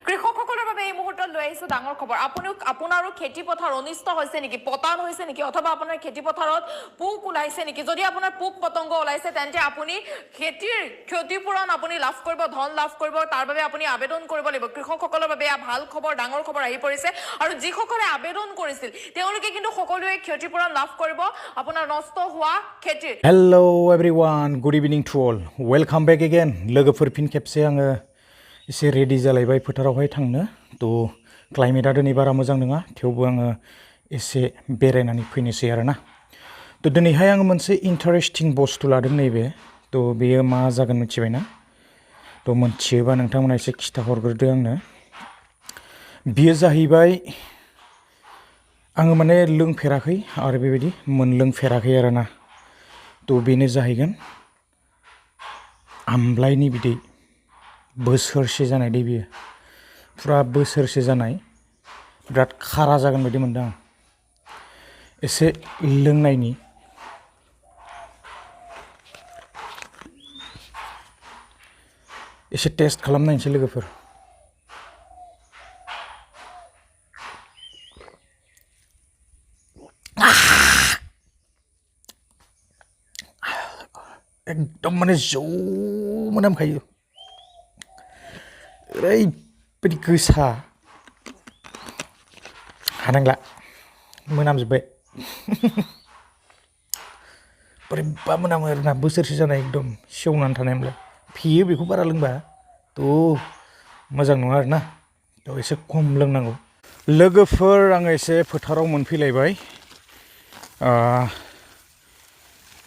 কৃষকসকলৰ বাবে এই মুহূৰ্তত লৈ আহিছো ডাঙৰ খবৰ আপোনাৰো খেতি পথাৰ অনিষ্ট হৈছে নেকি পতান হৈছে নেকি অথবা আপোনাৰ খেতি পথাৰত পোক ওলাইছে নেকি যদি আপোনাৰ পোক পতংগ ওলাইছে তেন্তে আপুনি খেতিৰ ক্ষতিপূৰণ আপুনি লাভ কৰিব ধন লাভ কৰিব তাৰ বাবে আপুনি আবেদন কৰিব লাগিব কৃষকসকলৰ বাবে ভাল খবৰ ডাঙৰ খবৰ আহি পৰিছে আৰু যিসকলে আবেদন কৰিছিল তেওঁলোকে কিন্তু সকলোৱে ক্ষতিপূৰণ লাভ কৰিব আপোনাৰ নষ্ট হোৱা খেতিৰ Hello everyone good evening to all welcome back again लोगोफोर फिन खेबसे आङो एसे रेडि जालायबाय फोथारावहाय थांनो तो क्लाइमेटआ दिनै बारा मोजां नङा थेवबो आङो एसे बेरायनानै फैनोसै आरोना तो दिनैहाय आङो मोनसे इन्टारेस्टिं बुस्थु लादों नैबे तो बेयो मा जागोन मिथिबायना तो मोनथियोबा नोंथांमोना एसे खिथाहरग्रोदो आंनो बेयो जाहैबाय आङो माने लोंफेराखै आरो बेबायदि मोनलोंफेराखै आरोना तो बेनो जाहैगोन आमलाइनि बिदै बोसोरसे जानाय दे बियो फुरा बोसोरसे जानाय बिराद खारा जागोन बायदि मोनदों आं एसे लोंनायनि एसे टेस्ट खालामनायनोसै लोगोफोर एकदम माने जौ मोनामखायो ओरैबायदि गोसा हानांला मोनामजोब्बाय बोरैबा मोनामो आरोना बोसोरसे जानाय एकदम सेवनानै थानाय ओमफ्राय फेयो बेखौ बारा लोंबा तो मोजां नङा आरोना तो एसे खम लोंनांगौ लोगोफोर आङो एसे फोथाराव मोनफैलायबाय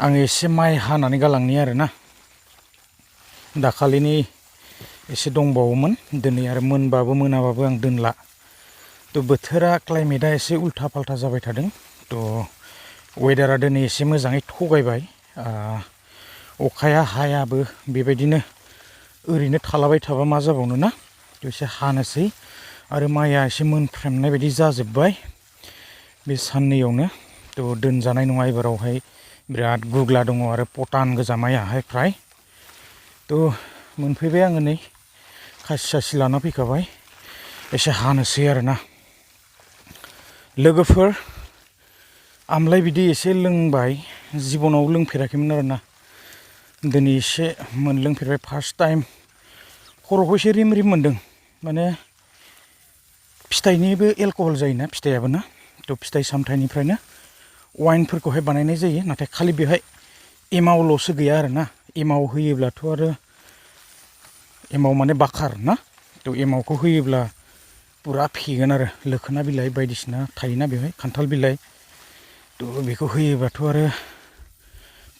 आं एसे माइ हानानै गालांनि आरोना दाखालिनि एसे दंबावोमोन दिनै आरो मोनबाबो मोनाबाबो आं दोनला तो बोथोरा क्लाइमेटआ एसे उल्था फाल्था जाबाय थादों तो वेदारा दिनै एसे मोजाङै थगायबाय अखाया हायाबो बेबायदिनो ओरैनो थालाबाय थाबा मा जाबावनो ना तो एसे हानोसै आरो माइया एसे मोनफ्रेमनाय बायदि जाजोब्बाय बे साननैयावनो तो दोनजानाय नङा एबारावहाय बिराद गुग्ला दङ आरो पटान गोजा माइयाहाय फ्राय तो मोनफैबाय आङो नै खासि सासि लाना फैखाबाय एसे हानोसै आरोना लोगोफोर आमलाइ बिदै एसे लोंबाय जिबनाव लोंफेराखैमोन आरोना दिनै एसे मोनलोंफेरबाय फार्स्ट टाइम खर'खौ एसे रिम रिम मोनदों माने फिथाइनिबो एलकहल जायोना फिथाइयाबो ना तो फिथाइ सामथाइनिफ्रायनो वाइनफोरखौहाय बानायनाय जायो नाथाय खालि बेहाय एमावल'सो गैया आरोना एमाव होयोब्लाथ' आरो एमाव माने बाखार ना तो एमावखौ होयोब्ला पुरा फेगोन आरो लोखोना बिलाइ बायदिसिना थायोना बेहाय खान्थाल बिलाइ तो बेखौ होयोबाथ' आरो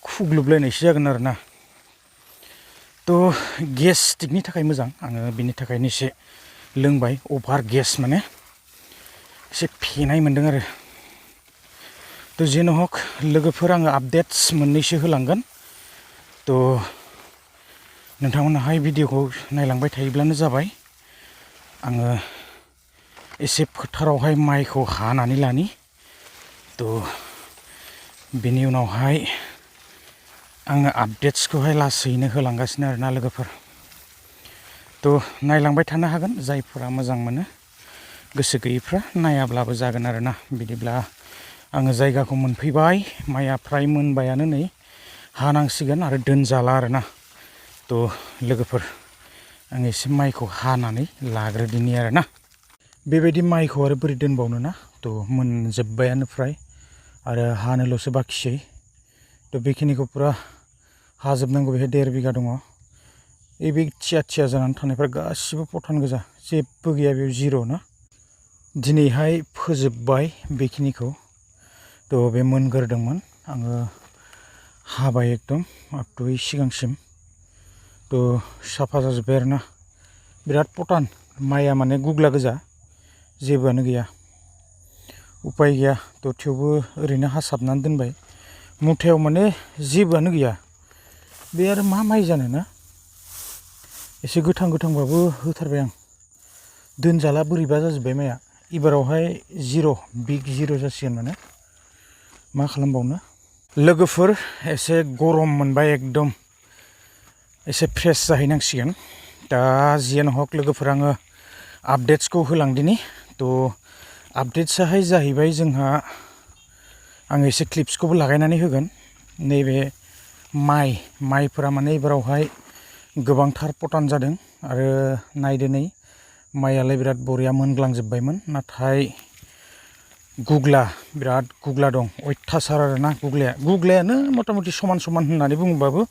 खुग्लुबलायनायसो जागोन आरोना तो गेस्ट्रिकनि थाखाय मोजां आङो बिनि थाखायनो एसे लोंबाय अभार गेस माने एसे फेनाय मोनदों आरो तो जेन हक लोगोफोर आङो आपडेट्स मोननैसो होलांगोन तो नोंथांमोनाहाय भिडिअखौ नायलांबाय थायोब्लानो जाबाय आङो एसे फोथारावहाय माइखौ हानानै लानि तो बेनि उनावहाय आङो आपडेट्सखौहाय लासैनो होलांगासिनो आरोना लोगोफोर तो नायलांबाय थानो हागोन जायफोरा मोजां मोनो गोसो गैयैफ्रा नायाब्लाबो जागोन आरोना बिदिब्ला आङो जायगाखौ मोनफैबाय माइया फ्राय मोनबायानो नै हानांसिगोन आरो दोनजाला आरोना तो लोगोफोर आं एसे माइखौ हानानै लाग्रोदिनि आरोना बेबायदि माइखौ आरो बोरै दोनबावनो ना तो मोनजोब्बायानो फ्राय आरो हानोल'सो बाखिसै तो बेखिनिखौ पुरा हाजोबनांगौ बेहाय 1.5 बिगा दङ बे थिया थिया जानानै थानायफ्रा गासिबो पटान गोजा जेबो गैया बेयाव जिर' ना दिनैहाय फोजोबबाय बेखिनिखौ तो बे मोनग्रोदोंमोन आङो हाबाय एकदम आपटु सिगांसिम तो साफा जाजोब्बाय आरोना बिराद पटान माइया माने गुग्ला गोजा जेबोआनो गैया उपाय गैया तो थेवबो ओरैनो हासाबनानै दोनबाय मुथायाव माने जेबोआनो गैया बे आरो मा माइ जानो ना एसे गोथां गोथांबाबो होथारबाय आं दोनजाला बोरैबा जाजोब्बाय माइया एबारावहाय बिग जिर' जासिगोन माने मा खालामबावनो लोगोफोर एसे गरम मोनबाय एकदम एसे फ्रेश जाहैनांसिगोन दा जियानो हक लोगोफोर आङो आपडेट्सखौ होलांदिनि तो आपडेट्साहाय जाहैबाय जोंहा आङो एसे क्लिप्सखौबो लागायनानै होगोन नैबे माइफोरा माने एबारावहाय गोबांथार पटान जादों आरो नायदो नै माइयालाय बिराद बरिया मोनग्लांजोब्बायमोन नाथाय गुग्ला बिराद गुग्ला दं अयथासार आरोना गुग्लायानो मथा मथि समान समान होननानै बुङोबाबो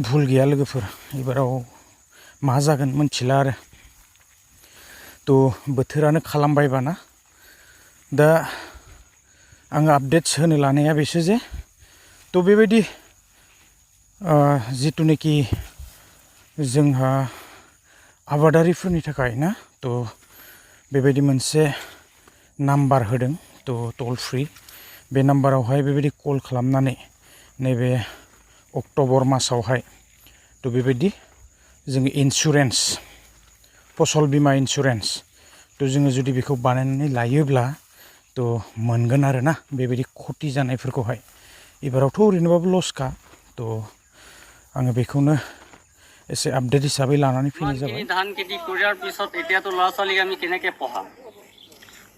भुल गैया लोगोफोर एबाराव मा जागोन मोनथिला आरो तो बोथोरानो खालामबायबाना दा आङो आपडेट्स होनो लानाया बेसो जे तो बेबायदि जितुनेखि जोंहा आबादारिफोरनि थाखाय ना तो बेबायदि मोनसे नाम्बार होदों तो टल फ्रि बे नाम्बारावहाय बेबायदि कल खालामनानै नैबे अक्ट'बर मासावहाय तो बेबायदि जोङो इन्सुरेन्स फसल बीमा इन्सुरेन्स तो जोङो जुदि बेखौ बानायनानै लायोब्ला तो मोनगोन आरोना बेबायदि खति जानायफोरखौहाय एबारावथ' ओरैनोबाबो लसखा तो आङो बेखौनो एसे आपडेट हिसाबै लानानै फैनाय जाबाय ধান খেতি কৰাৰ পিছত এতিয়াতো ল'ৰা ছোৱালীক আমি কেনেকৈ পঢ়াম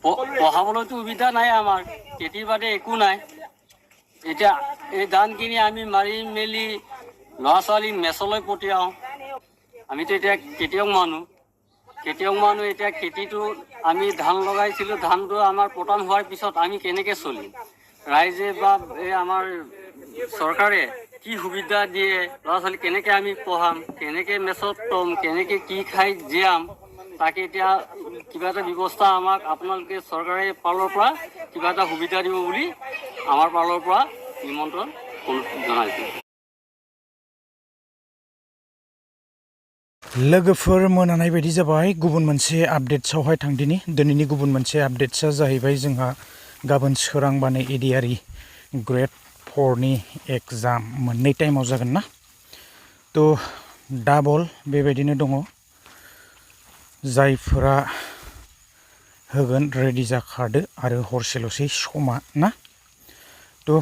পঢ়াবলৈতো সুবিধা নাই আমাৰ খেতি বাতি একো নাই এতিয়া এই ধানখিনি আমি মাৰি মেলি ল'ৰা ছোৱালীক মেচলৈ পঠিয়াওঁ আমিতো এতিয়া খেতিয়ক মানুহ এতিয়া খেতিটো আমি ধান লগাইছিলোঁ ধানটো আমাৰ পতন হোৱাৰ পিছত আমি কেনেকৈ চলিম ৰাইজে বা এই আমাৰ চৰকাৰে কি সুবিধা দিয়ে ল'ৰা ছোৱালী কেনেকৈ আমি পঢ়াম কেনেকৈ মেচত থ'ম কেনেকৈ কি খাই জীয়াম তাকে এতিয়া কিবা এটা ব্যৱস্থা আমাক আপোনালোকে চৰকাৰে ফালৰ পৰা কিবা এটা সুবিধা দিব বুলি আমাৰ ফালৰ পৰা নিমন্ত্ৰণ জনাইছোঁ लोगोफोर मोनानाय बायदि जाबाय गुबुन मोनसे आपडेट्सआवहाय थांदिनि दिनैनि गुबुन मोनसे आपडेट्सआ जाहैबाय जोंहा गाबोन सोरांबानो ADRE ग्रेड 4 नि एग्जाम मोननै टाइमाव जागोन ना तो डाबल बेबायदिनो दङ जायफोरा होगोन रेडि जाखादो आरो हरसेल'सै समा ना तो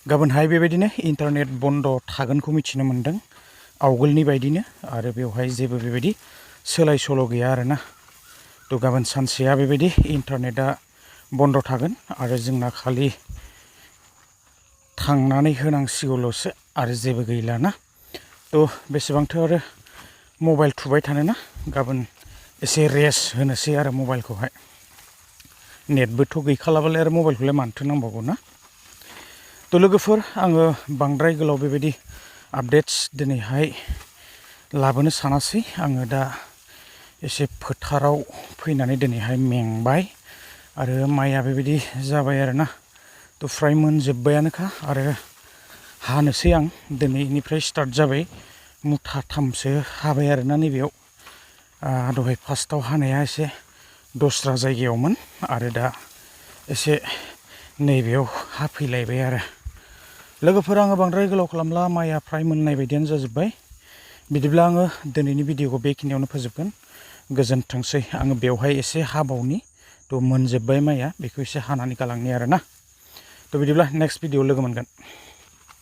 गाबोनहाय बेबायदिनो इन्टारनेट बन्द थागोनखौ मिथिनो मोनदों आवगोलनि बायदिनो आरो बेवहाय जेबो बेबायदि सोलाय सोल' गैया आरोना तो गाबोन सानसेया बेबायदि इन्टारनेटआ बन्द थागोन आरो जोंना खालि थांनानै होनांसिगौल'सो आरो जेबो गैला ना तो बेसेबांथो आरो मबाइल थुबाय थानो ना गाबोन एसे रेस्ट होनोसै आरो मबाइलखौहाय नेटबोथ' गैखालाबालाय आरो मबाइलखौलाय मानोथो नांबावगौ ना तो लोगोफोर आङो बांद्राय गोलाव बेबायदि आपडेट्स दिनैहाय लाबोनो सानासै आङो दा एसे फोथाराव फैनानै दिनैहाय मेंबाय आरो माइया बेबायदि जाबाय आरोना तो फ्राय मोनजोब्बायानोखा आरो हानोसै आं दिनैनिफ्राय स्टार्ट जाबाय मुथाथामसो हाबाय आरोना नैबेयाव दहाय फार्स्टआव हानाया एसे दस्रा जायगायावमोन आरो दा एसे नैबेयाव हाफैलायबाय आरो लोगोफोर आङो बांद्राय गोलाव खालामला माइया फ्राय मोननाय बायदियानो जाजोब्बाय बिदिब्ला आङो दिनैनि भिडिअखौ बेखिनियावनो फोजोबगोन गोजोनथोंसै आङो बेवहाय एसे हाबावनि तो मोनजोब्बाय माइया बेखौ एसे हानानै गालांनि आरोना तो बिदिब्ला नेक्स्ट भिडिअ लोगो मोनगोन